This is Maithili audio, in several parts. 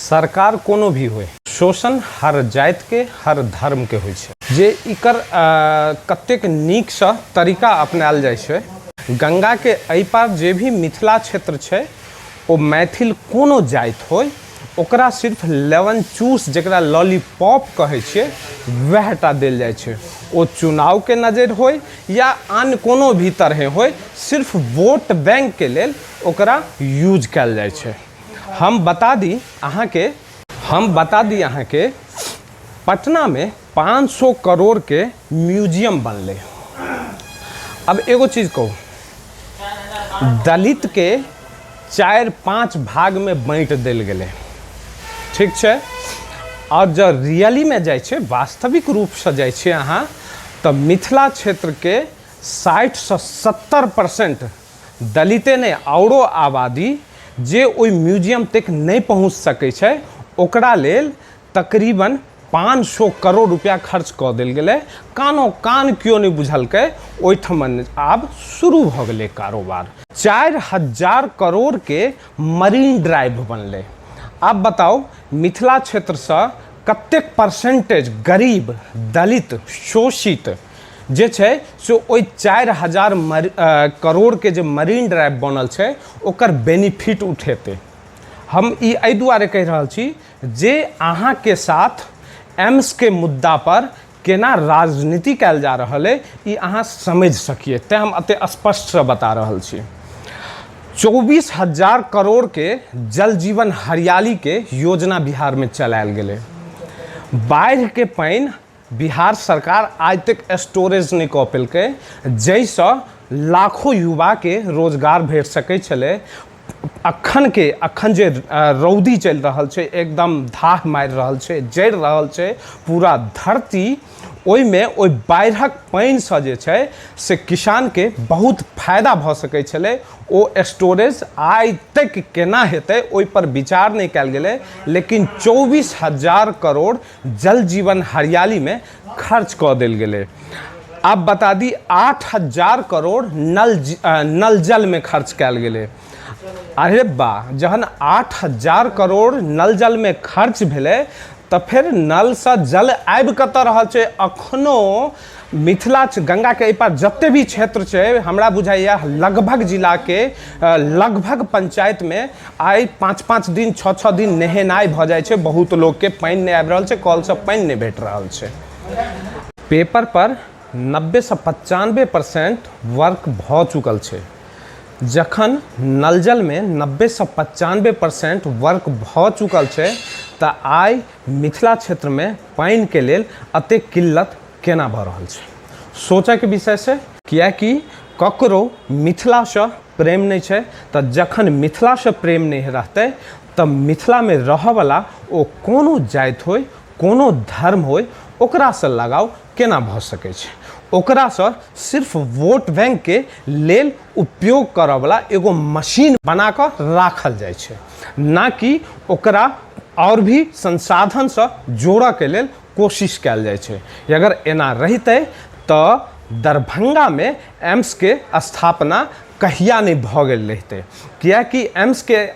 सरकार कोनो भी होय, शोषण हर जातिके, हर धर्मके होइ छै। जे एकर कतेक नीकसँ तरीका अपनायल जाइ छै। गङ्गाके एहि पार जे भी मिथिला क्षेत्र छै, ओ मैथिल कोनो जाति होय, ओकरा सिर्फ लेमन चूस, जकरा लॉलीपॉप कहै छियै, वएह टा देल जाइ छै। ओ चुनावके नजरि होय या अन्य कोनो भी तरहे होय, सिर्फ वोट बैंकके लेल ओकरा यूज कयल जाइ छै। हम बता दी अहाँके, हम बता दी अहाँके, पटनामे 500 करोड़के म्यूजियम बनलै। अब एगो चीज कहू, दलितके 4-5 भागमे बाँटि देल गेलै, ठीक छै? आओर जँ रियलीमे जाइ छै, वास्तविक रूपसँ जाइ छियै अहाँ, तऽ मिथिला क्षेत्रके 60 से 70% दलिते नहि, आओरो आबादी जे ओहि म्यूजियम तक नहि पहुँच सकै छै, ओकरा लेल तकरीबन 500 करोड़ रुपया खर्च कऽ देल गेलै। कानो कान केओ नहि बुझलकै। ओहिठमन आब शुरू भऽ गेलै कारोबार। 4000 करोड़के मरीन ड्राइव बनलै। आब बताउ, मिथिला क्षेत्रसँ कतेक परसेंटेज गरीब, दलित, शोषित जे छै से ओहि 4000 करोड़के जे मरीन ड्राइव बनल छै, ओकर बेनिफिट उठेतै? हम ई एहि दुआरे कहि रहल छी जे अहाँके साथ एम्सके मुद्दा पर केना राजनीति कयल जा रहल अइ, ई अहाँ समझि सकिए, तेँ हम एतेक स्पष्टसँ बता रहल छी। 24,000 करोड़के जल जीवन हरियालीके योजना बिहारमे चलायल गेलै। बाढ़िके पानि बिहार सरकार आइ तक स्टोरेज नहि कऽ पेलकै, जाहिसँ लाखों युवाके रोजगार भेट सकै छलै। अखनके अखन जे रौदी चलि रहल छै, एकदम धाह मारि रहल छै, जरि रहल छै पूरा धरती, ओहिमे ओहि बाढ़िक पानिसँ जे छै से किसानके बहुत फायदा भऽ सकै छलै। ओ स्टोरेज आइ तक केना हेतै, ओहिपर विचार नहि कयल गेलै, लेकिन 24,000 करोड़ जल जीवन हरियालीमे खर्च कऽ देल गेलै। आब बता दी, 8000 करोड़ नल नल जलमे खर्च कयल गेलै। अरे बा, जहन 8000 करोड़ नल जलमे खर्च भेलै, तऽ फेर नलसँ जल आबि कतऽ रहल छै? अखनो मिथिला गंगाके एहि पार जते भी क्षेत्र छै, हमरा बुझाइए लगभग जिलाके लगभग पंचायतमे आइ 5-5 दिन, 6-6 दिन नहेनाइ भऽ जाइ छै। बहुत लोकके पानि नहि आबि रहल छै, कलसँ पानि नहि भेट रहल छै। पेपर पर 90 से 95% वर्क भऽ चुकल छै। जखन नल जलमे 90 से 95% वर्क भऽ चुकल छै, तऽ आइ मिथिला क्षेत्रमे पानिके लेल एतेक किल्लत केना भऽ रहल छै? सोचैके विषय छै, किएकि ककरो मिथिलासँ प्रेम नहि छै। तऽ जखन मिथिलासँ प्रेम नहि रहतै, तऽ मिथिलामे रहऽवला ओ कोनो जाति होइ, कोनो धर्म होइ, ओकरासँ लगाव केना भऽ सकै छै? ओकरासँ सिर्फ वोट बैंकके लेल उपयोग करऽवला एगो मशीन बना कऽ राखल जाइ छै, ना कि ओकरा आओर भी संसाधनसँ जोड़ऽके लेल कोशिश कयल जाइ छै। अगर एना रहितै तऽ दरभंगामे एम्सके स्थापना कहिया नहि भऽ गेल रहितै, किएकि एम्सके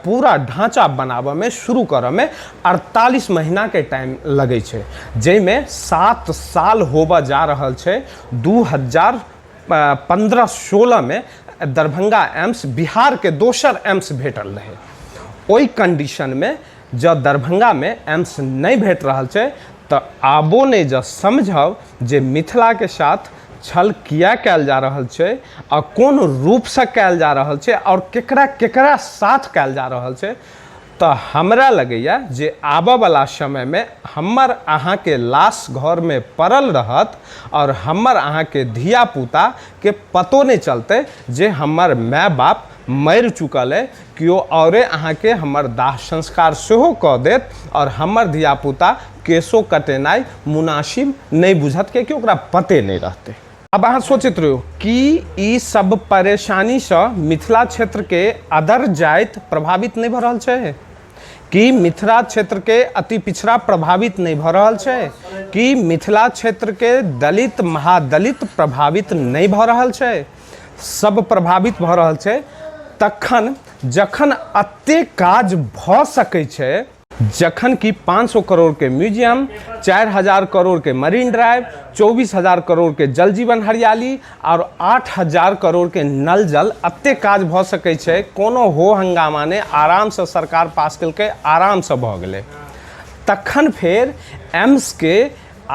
पूरा ढाँचा बनाबऽमे, शुरू करऽमे 48 महीनाके टाइम लगै छै, जाहिमे 7 साल होबऽ जा रहल छै। 2015-16मे दरभंगा एम्स, बिहारके दोसर एम्स भेटल रहै। ओहि कंडीशनमे जँ दरभंगामे एम्स नहि भेट रहल छै, तऽ आबो नहि जँ समझब जे मिथिलाके साथ छल किया कयल जा रहल छै आ कोन रूपसँ कयल जा रहल छै आओर केकरा केकरा साथ कयल जा रहल छै, तऽ हमरा लगैए जे आबऽवला समयमे हमर अहाँके लाश घरमे पड़ल रहत आओर हमर अहाँके धियापुताके पतो नहि चलतै जे हमर माय बाप मरि चुकल अइ। केओ औरे अहाँके हमर दाह संस्कार सेहो कऽ देत आओर हमर धियापुता केशो कटेनाइ मुनासिब नहि बुझत, कियाकि ओकरा पते नहि रहतै। अब अहाँ सोचैत रहू कि ई सब परेशानीसँ मिथिला क्षेत्रके अदर जाति प्रभावित नहि भऽ रहल छै? कि मिथिला क्षेत्रके अति पिछड़ा प्रभावित नहि भऽ रहल छै? कि मिथिला क्षेत्रके दलित, महादलित प्रभावित नहि भऽ रहल छै? सब प्रभावित भऽ रहल छै। तखन जखन एतेक काज भऽ सकै छै, जखन कि 500 करोड़ के म्यूजियम, 4000 करोड़ के मरीन ड्राइव, 24,000 करोड़ के जल जीवन हरियाली आओर 8000 करोड़ के नल जल, एतेक काज भऽ सकै छै, कोनो हो हंगामा नहि, आरामसँ सरकार पास केलकै, आरामसँ भऽ गेलै। तखन फेर एम्सके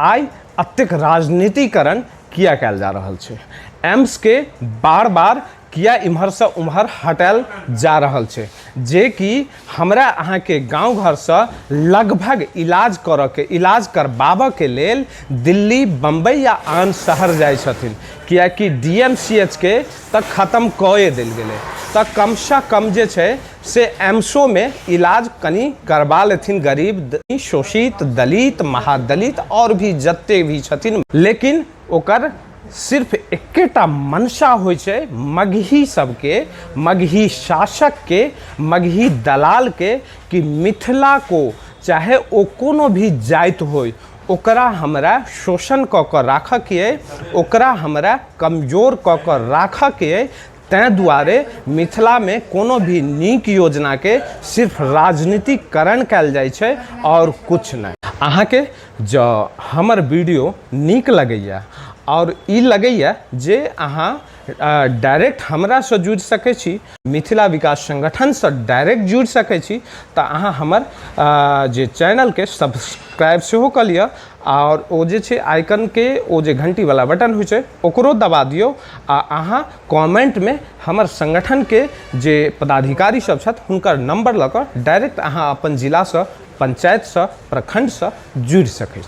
आइ एतेक राजनीतिकरण किया कयल जा रहल छै? एम्सके बार बार किया इम्हरसँ उम्हर हटायल जा रहल छै, जेकि हमरा अहाँके गाँव घरसँ लगभग इलाज करऽके, इलाज करबाबऽके लेल दिल्ली, बम्बई या आन शहर जाइ छथिन? किएकि डी एम सी एच के तऽ खतम कए देल गेलै, तऽ कमसँ कम जे छै से एम्सोमे इलाज कनि करबा लेथिन गरीब, शोषित, दलित, महादलित आओर भी जते भी छथिन। लेकिन ओकर सिर्फ एकेटा मंशा होइ छै मगही सबके, मगही शासकके, मगही दलालके, कि मिथिला को चाहे ओ कोनो भी जाति होइ, ओकरा हमरा शोषण कऽ कऽ राखऽके अइ, ओकरा हमरा कमजोर कऽ कऽ राखऽके अइ। ताहि दुआरे मिथिलामे कोनो भी नीक योजनाके सिर्फ राजनीतिकरण कयल जाइ छै आओर किछु नहि। अहाँके जँ हमर वीडियो नीक लगैए आओर ई लगैए जे अहाँ डायरेक्ट हमरासँ जुड़ि सकै छी, मिथिला विकास संगठनसँ डायरेक्ट जुड़ि सकै छी, तऽ अहाँ हमर जे चैनलके सब्सक्राइब सेहो कऽ लिअ आओर ओ जे छै आइकनके ओ जे घण्टीवला बटन होइ छै ओकरो दबा दियौ, आ अहाँ कमेंटमे हमर संगठनके जे पदाधिकारी सब छथि हुनकर नंबर लऽ कऽ डायरेक्ट अहाँ अपन जिलासँ, पंचायतसँ, प्रखण्डसँ जुड़ि सकै छी।